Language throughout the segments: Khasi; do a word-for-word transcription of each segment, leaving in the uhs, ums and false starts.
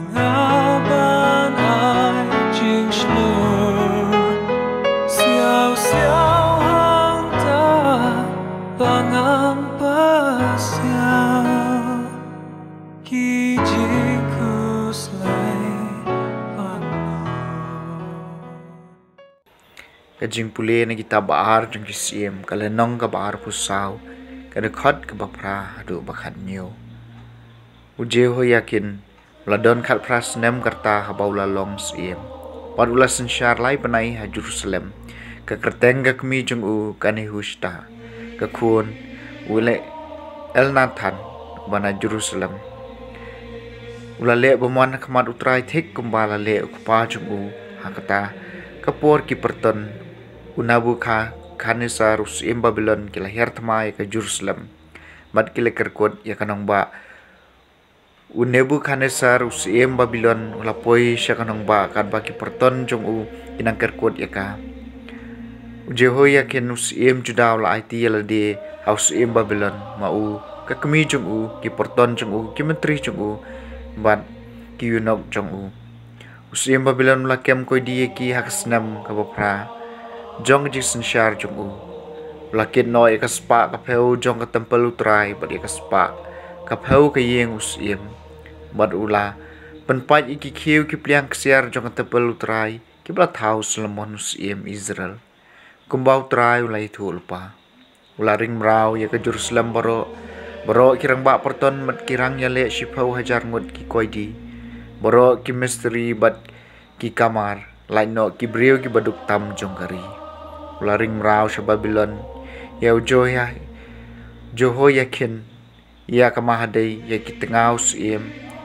Nga ban ai jingshlur siaw siaw hangta ba ngam pasiaw ki jingkhuslai pano. Ka jingpule na kitab ba ar jong ki Syiem, ka lynnong kaba arphew saw, ka dkhot kaba phra haduh ba khathynñiew. U Jehoiakin u la don khatphra snem ka rta haba u la long syiem, bad u la synshar lai bnai ha Jerusalem. Ka kyrteng ka kmie jong u ka Nehushta, ka khun u Elnathan, uba na Jerusalem. U la leh bymman ha khmat U Trai thik kumba la leh u kpa jong u. Ha kata ka por ki pyrton u Nebukhadnessar u syiem Babilon ki la hiar thma ïa ka Jerusalem, bad ki la kyr kut ïa ka nongbah u Nebukhadnessar u syiem Babilon u la poi sha ka nongbah katba ki pyrton jong u ki nang kyr kut ïa ka. U Jehoiakin u syiem Juda u la aiti ïa lade ha u syiem Babilon, ma u, ka kmie jong u, ki pyrton jong u, ki myntri jong u, bad ki eunuch jong u. U syiem Babilon u la kem koidi ïa ki ha ka snem kaba phra jong ka jingsynshar jong u. U la kit noh ïa ka spah ka phew jong ka templ U Trai bad ïa ka spah ka phew ka ïing u syiem, bad u la pynpait ïa ki khiew ki pliang ksiar jong ka templ U Trai kiba la thaw u Solomon u syiem Israel, kumba U Trai u la ïathuh lypa. U la ring mraw ïa ka Jerusalem baroh, baroh ki rangbah pyrton bad ki rangïaleh shiphew hajar ngut ki koidi, baroh ki mistri bad ki kamar, lait noh ki briew kiba duk tam jong ka ri. U la ring mraw sha Babilon ïa u Jehoia-, Jehoiakin, ïa ka mahadei, ïa ki tnga u syiem,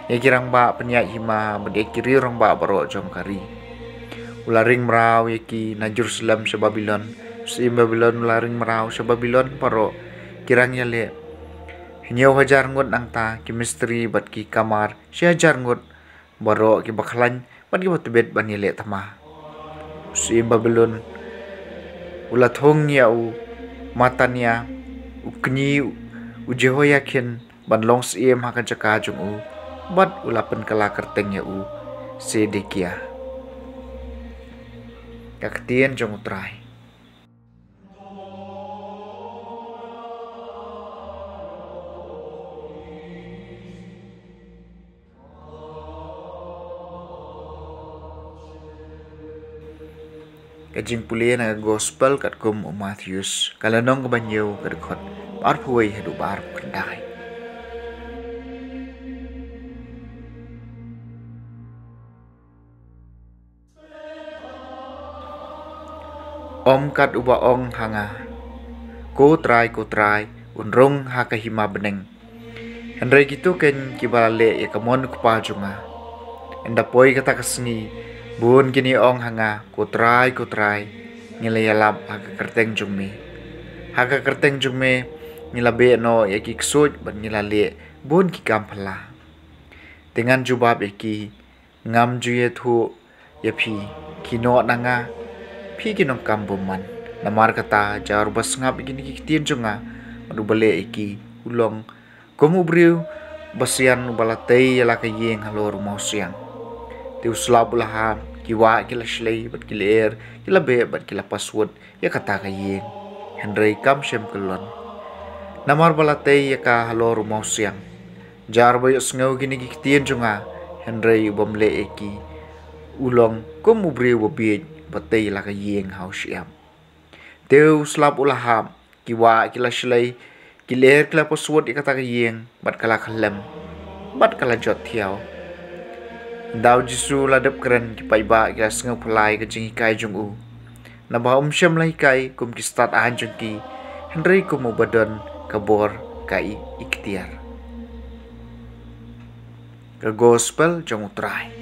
ïa ki rangbah pynïaid hima bad ïa ki riew rangbah baroh jong ka ri. U la ring mraw ïa ki na Jerusalem sha Babilon. U syiem Babilon u la ring mraw sha Babilon baroh ki rangïaleh hynñiew hajar ngut, nangta ki mistri bad ki kamar shi hajar ngut, baroh kiba khlaiñ bad kiba tbit ban ïaleh thma. U syiem Babilon u la thung ïa u Mattania, u kñi u Jehoiakin, ban long syiem ha ka jaka jong u, bad u la pynkylla kyrteng ïa u Sedekia. Ka ktien jong U Trai. Ka jingpule na ka Gospel katkum u Mathaios, ka lynnong kaba hynñiew, ka dkhot ba arphew wei haduh ba arphew khyndai. Ym kat uba ong ha nga, "Ko Trai, ko Trai," un rung ha ka hima bneng, hynrei kito keiñ kiba la leh ïa ka mon U Kpa jong nga. Ynda poi kata ka sngi, bun kin ïa ong ha nga, "Ko Trai, ko Trai, ngi la ïalap ha ka kyrteng jong me, ha ka kyrteng jong me ngi la beh noh ïa ki ksuid bad ngi la leh bun ki kam phylla." Te ngan jubab ïa ki, "Ngam ju ïathuh ïa phi, khie noh na nga, phi ki nongkam bymman." Namar kata, jar uba sngap ïa kine ki ktien jong nga bad uba leh ïa ki, u long kum u briew basian uba la tei ïa la ka ïing halor u mawsiang. Te u slap u la hap, ki wah ki la shlei bad ki lyer ki la beh bad ki la paswut ïa kata ka ïing, hynrei kam shym kyllon, namar ba la tei ïa ka halor u mawsiang. Jar ba ïohsngew kine ki ktien jong nga, hynrei u bym leh ïa ki, u long kum u briew babieit ba tei la ka ïing ha u shyiap. Te u slap u la hap, ki wah ki la shlei, ki lyer ki la paswut ïa kata ka ïing, bad ka la khyllem, bad ka la jot thiaw. Ynda u Jisu u la dep kren, ki paidbah ki la sngewphylla ïa ka jinghikai jong u, naba um shym la hikai kum ki stad aiñ jong ki, hynrei kum uba don ka bor ka i-, iktiar. Ka Gospel jong U Trai.